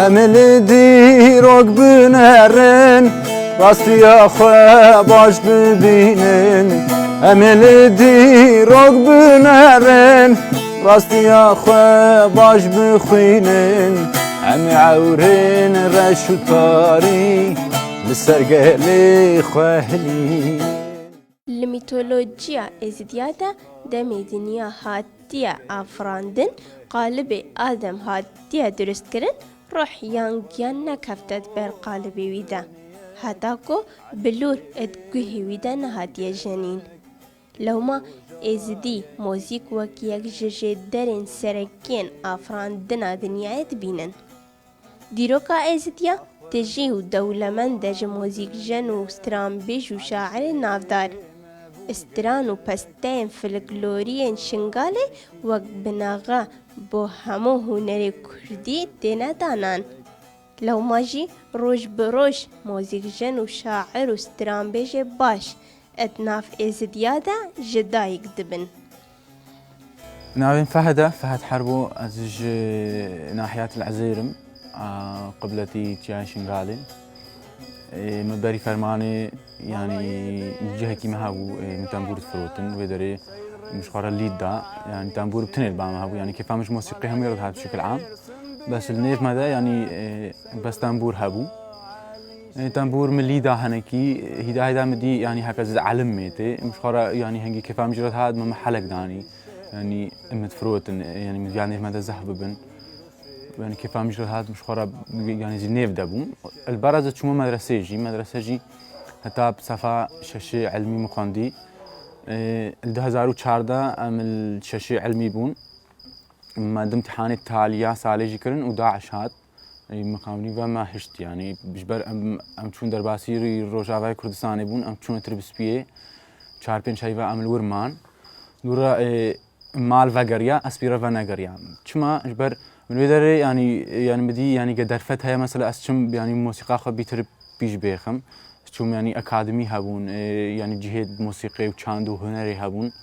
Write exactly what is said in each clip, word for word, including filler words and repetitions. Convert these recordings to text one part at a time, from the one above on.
Em ê li dîrok binerin, rastiya xwe baş bibînin. Em ê li dîrok binerin, rastiya xwe baş bixwînin. Em ê ewrên reş û tarî li ser gelê xwe hilînin. Li mîtolojiya Êzidiya de demê dinya hatiye afirandin, qalibê Adem hatiye dirustkirin, ruh yan giyan nekefte di ber qalibê wî de, heta ku bilûr ed guhê wî de nehatiye jenîn. Lewma Êzidî mozîk wek yek ji jêderên serekiyên afirandina dinyayê dibînin. Dîroka Êzidiya tijî û dewlemend e ji mozîkjen û stranbêj û şairên navdar. Stran û pesteyên folklorî yên Şingalê wek binaxe bo hemû hunerê kurdî têne danan. Lewma jî roj bi roj mozîkjen û şair û stranbêjê baş ed nav Êzidiya de ji dayik dibin. Navê min Fehd e, Fehd Herbo, ez ji nahiya Til Ezêr im, a, qibletî çiyayê Şingalê. Ê, min berî fermanê, yanî cihekî me hebû, ê, min tembûr difirotin, wê derê min ji xwe re lîd da, yanî tembûr bi tinê li ba me hebû, yanî kêfa min ji mosîqê hemû re dihat bi şekil am. Bes li nêv me de, yanî, ê, bes tembûr hebû. Ê, tembûr min lî da henekî, hîda hîda min dî, yanî heke ez elim mêtê. Min ji xwe re, yanî hengî kêfa min jî re dihat, min, min helek danî. Yanî min difirotin, ê, yanî min viya nêv me de zehf bibin. Yanî kêfa min jî re dihat, min ji xwe re, yanî zî nêv de bûm. Li ber ez çûme medresê jî, medrese jî heta bi sefa şeşê ilmî min xwendî. Ê, li du hezar û çardeh em li şeşê ilmî bûn. Me di imtîhanê taliya salê jî kirin û DAIŞ hat. Ê, mixabinî ve me hişt, yanî ji ber em, em çûn derbasî Rojavayê Kurdistanê bûn, em çûne Tirbispiyê. Çar pênc heyva em li wir man. Dûra, ê, mal vegeriya, ez pî re venegeriya. Çima? Ji ber min wê derê, yanî, yanî min dî, yanî ge derfet heye, mesela ez çim, yanî mosîqa xwe bîtir pîş bêxim. Ez çûm, yanî akademî hebûn, ê, yanî cihê mosîqê û çand û hunerê hebûn.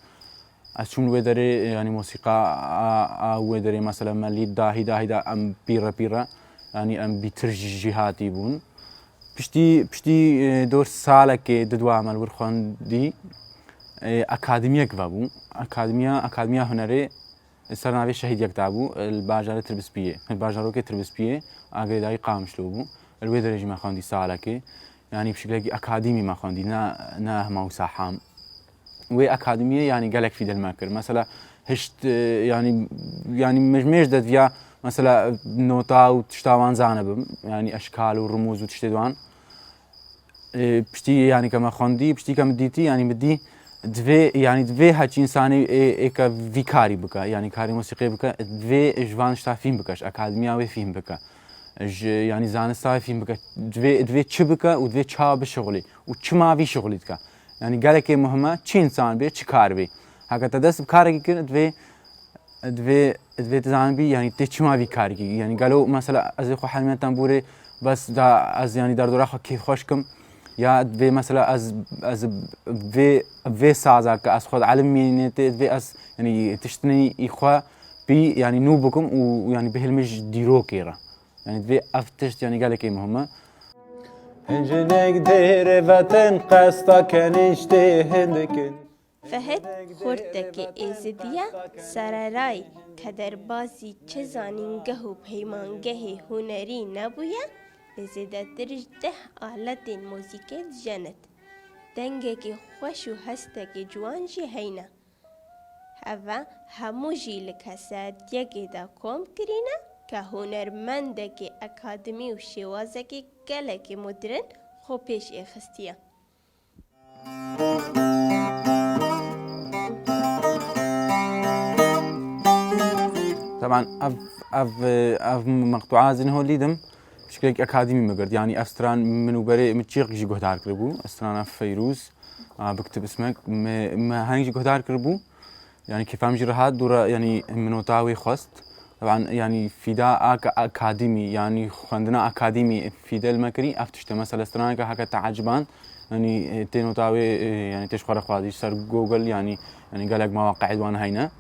Ez çûm li wê derê, yanî mosîqa a, a wê derê, mesela me lîd da, hîda hîda em pîre pîre, yanî em bîtir jî, jîhatî bûn. Piştî, piştî, e, dor salekê di dua me li wir xwendî, e, akademiyek vebû. Akademiya, Akademiya Hunerê ser navê Şehîdiyek dabû, e, li bajarê Tirbispiyê, li bajarokê Tirbispiyê, a girêdayî Qamişlo bû. Li wê derê jî me xwendî salekê. Yanî bi şiklekî akademî me xwendî, ne, ne hema wisa ham. Wê akademiyê, yanî gelek fîde li me kir. Mesela hişt, e, yanî, yanî mêj, mêj de diviya, mesela nota û tişta wan zanibim. Yanî eşkal û rumûz û tiştê wan. E, piştî, yanî ke me xwendî, piştî ke min dîtî, yanî min dî divê, yanî divê heçî însanî ê, ê ke vî karî bike, yanî karê mosîqê bike, divê ji van tişta fîhm bike, ji akademiya wê fîhm bike. Ji, yanî zanista wê fîhm bike. Divê, divê çi bike û divê çawa bişixulî û çima vî şixulî dike. Yanî gelekê muhim e, çi însan bê, çi kar bê. Heke te dest bi karekî kir, divê, divê, divê tu zanibî, yanî tê çima vî karekî. Yanî gelo, mesela, ez ê xwe helmîne tembûrê, bes da ez, yanî derdora xwe kêfxweş kim. Ya divê, mesela, ez, ez vê, vê saza ke ez xwe dieliminim tê, divê ez, yanî tiştinî î xwe pî, yanî nû bikim û, yanî bihêlime ji dîrokê re. Yanî divê ev tişt, yanî gelekê muhim e. Hincinek dêrê vetin qesta keniştê hindikin. Fehd xortekê Êzidiya sererayî kederbazî çi zanîngeh û peymangehê hunerî nebûye, li zêdetir ji deh aletên muzîkê dijenet. Dengekî xweş û hestekî ciwan jî heyne. Heve hemû jî li kesetiyekê de kom kirîne ke hunermendekî akademî û şêwazekî gelekî modern xwe pêş ê xistiye. Teban ev, ev, ev meqtu'a ez ê niho lîdim. Şiklek akademî me girt. Yanî ev stran min û berê min çîk jî guhdar kiribû. Strana Feyrûz, a, Biktib Ismek. Me, me heng jî guhdar kiribû. Yanî kêfa min jî rehat dû re, yanî min nota wê xwest. Teban, yanî fîda a ka-, akademî, yanî xwendina akademî fîde li me kirî, ev tişt e. Mesela straneke heke te eciband, yanî, e, tê nota wê, e, yanî tê ji xwe re xwazî ser Google, yanî, yanî gelek mewaqeê wan heyne.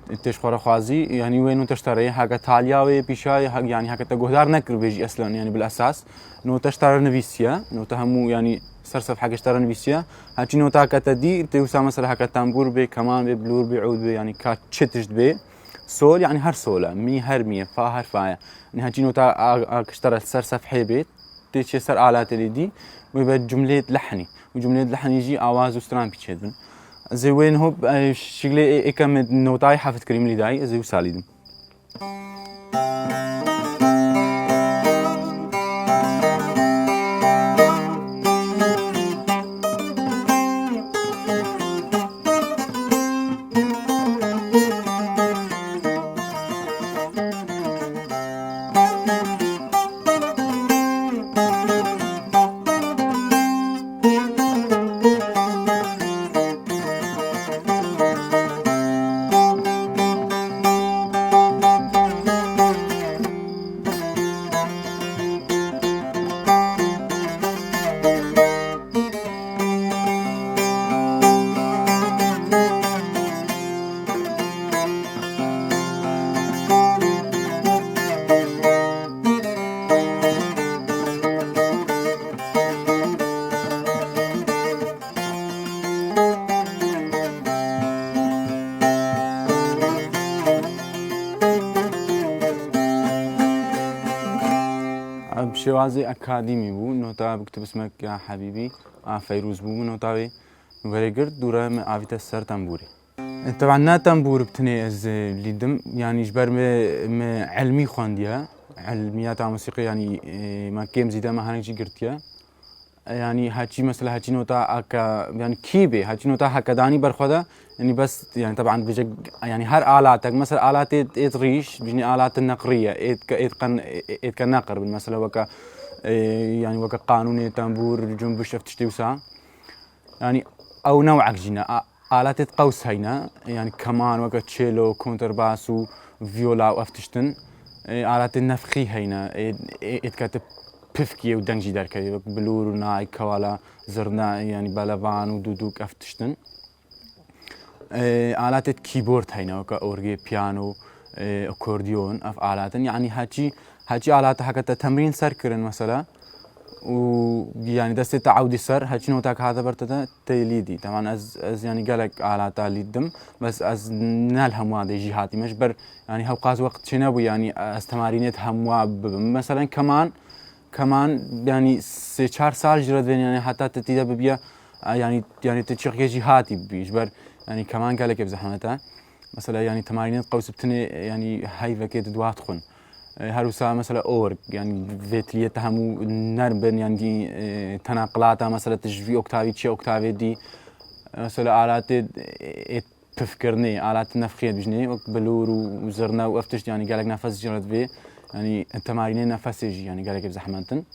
Têşxwerexwazî, yanî wê nota ji te re ye, heke taliya wê pîşa ye, he-, yanî heke te guhdar nekiribê jî eslen, yanî bil esas nota ji te re nivîsiye, nota hemû yanî ser sefheke ji te re nivîsiye. Heçî nota heke te dî, tê wisa mesela heke tembûr bê, keman bê, bilûr bê, ûd bê, yanî ka çi tişt bê, sol, yanî her sol e, mî her mî ye, fa her fa ye. Yanî heçî nota a, a, ji te re ser sefhê bê, tê çê ser alatê lê dî, wê be cumleyê lehnî. Û cumleyê lehnî jî awaz û stran pî çêdibin. Ez ê wê niho, e, şiklê ê-, êke min notayê hefit kirî min lî dayî, ez ê wisa lîdim. Bi şêwazê akademî bû, nota Biktibismek ya Hebîbî a Feyrûz bû, min nota wê werê girt, dûre min avîte ser tembûrê. Teban ne tembûr bi tinê ez, e, lîdim, yanî ji ber me, me ilmî xwendiye, ilmiyata musîqî, yanî, e, me kêm zîde me hinek jî girtiye. Yanî heçî mesela heçî nota aka, yanî kî bê, heçî nota heke danî ber xwe de, yanî bes, yanî teban dibêje, yanî her alatek, mesela alatê êt rîş, bijnê alatê neqrî ye, êt ke, êt qen, êt ke neqir bin, mesela weke, e, yanî weke qanûnê, tembûr, cumbiş, ev tiştê wisa. Yanî ew newek jî ne. A, alatê qews heyne, yanî keman weke çêlo, konterbas û viola û ev tiştin. E, alatê nefxî heyne, ê, ê, ê dikete pifkiyê û deng jî derkevê, wek bilûr û nay, kewala, zirne, yanî belevan û dûdûk, ev tiştin. E, alatê kîbord heyne, weke orgê, piyano, e, akordeon, ev alatin. Yanî heçî, heçî alata heke te temrîn ser kirin mesela û yanî destê te ewdî ser, heçî notak hate ber te de, tê lîdî. Teban ez, ez yanî gelek alata lîdim, bes ez ne li hemûa dê jî hatîme. Ji ber yanî hewqas wext çênebû yanî ez temarînêt hemûa bibim. Meselen keman, keman yanî sê çar sal ji re divên yanî heta te tîde bibiye, e, yanî, yanî tu çiqkê jî hatî bibî. Ji ber yanî keman gelekê bi zehmet e. Mesela, yanî, temarînên qews bi tinê, yanî, heyvekê di dua dixwin. E, her wisa, mesela, org, yanî, vê tiliyê te hemû nerm bin, yanî, e, tenaqilata, mesela, tu ji vî oktavî çê oktavê dî, mesela, alatê, e, pifkirinê, alatê nefxiyê dijnê, wek bilûr û, û zirne û ev tişt, yanî, gelek nefes jî re divê, yanî, temarînê nefesê jî, yanî, gelekê bi zehmet in.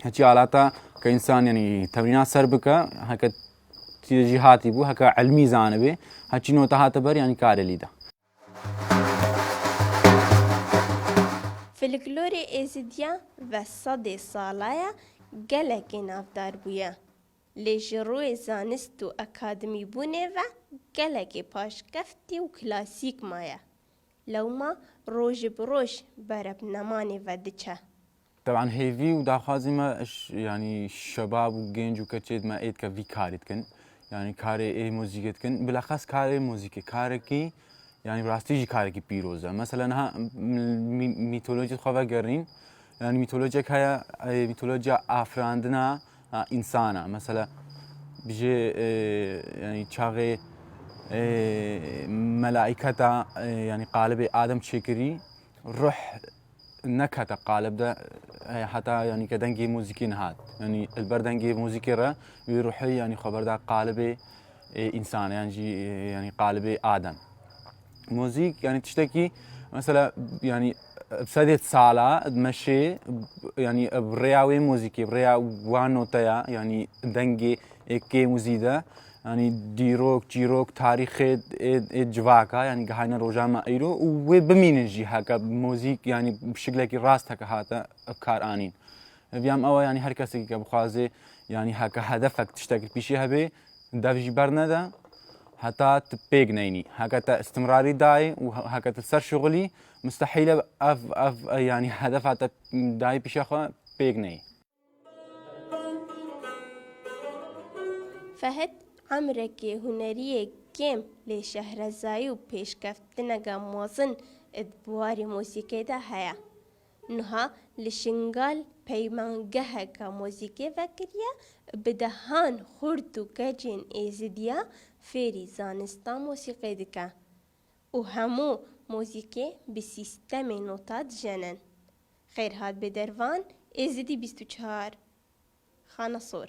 Heçî alata ke însan, yanî, temrîna ser bike, heke Tî jî hatî bû, heke ilmî zanibê, heçî nota hate ber, yanî karê lî da. Folklorê Êzidiya ve sedê sala ye gelekê navdar bûye. Lê ji rûyê zanist û akademîbûnê ve gelekê paşkeftî û klasîk maye. Lewma roj bi roj berevnemanê ve diçe. Teban hêvî û daxwazî me, yanî şebab û genc û keçêd me êdke vî karî dikin. Yanî karê ê muzîkê dikin. Bilexes karê muzîkê, karekî yanî bi rastî jî karekî pîroz e. Mesela niha mî-, mîtolojî xwe vegerîn. Yanî mîtolojiyek heye, ê, mîtolojiya afirandina, a, însan e. Mesela bijê, ê, yanî çaxê, ê, melaîketa, ê, yanî qalibê Adem çêkirî, ruh nekete qalib de, e, heta, yanî, ke dengê muzîkê nehat. Yanî, li ber dengê muzîkê re wî ruhê, yanî, xwe berda qalibê, e, însan, yan jî, e, yanî, qalibê Adem. Muzîk, yanî, tiştekî, mesela, yanî, bi sedê sala meşê, yanî, bi rêya wê muzîkê, bi rêya wan noteya, yanî, dengê ê kêm û zî de, yanî dîrok, çîrok, tarîxê ê, ê civaka, yanî gihayne roja me îro û wê bimînin jî heke muzîk, yanî bi şiklekî rast heke hate bi kar anîn. Hêviya min ew e, yanî her kesekî ke bixwaze, yanî heke hedefek tiştek li pîşê hebe, dev jî bernede, Heta tu pêk neynî. Heke te istimrarî dayê û he-, heke tu ser şixulî, mustehîl e ev, ev, yanî hedefa te dayê pîşa xwe pêk neyî. Fehd emrekê hunerî yê kêm lê şehrezayî û pêşkeftineke mezin di warê muzîkê de heye. Niha li Şingal peymangeheke muzîkê vekiriye, bi dehan xurt û keçên Êzidiya fêrî zanista muzîkê dike û hemû muzîkê bi sîstemê nota dijenin. Xêrhat Bêdervan, Êzidî bîst û çar, Xanesor.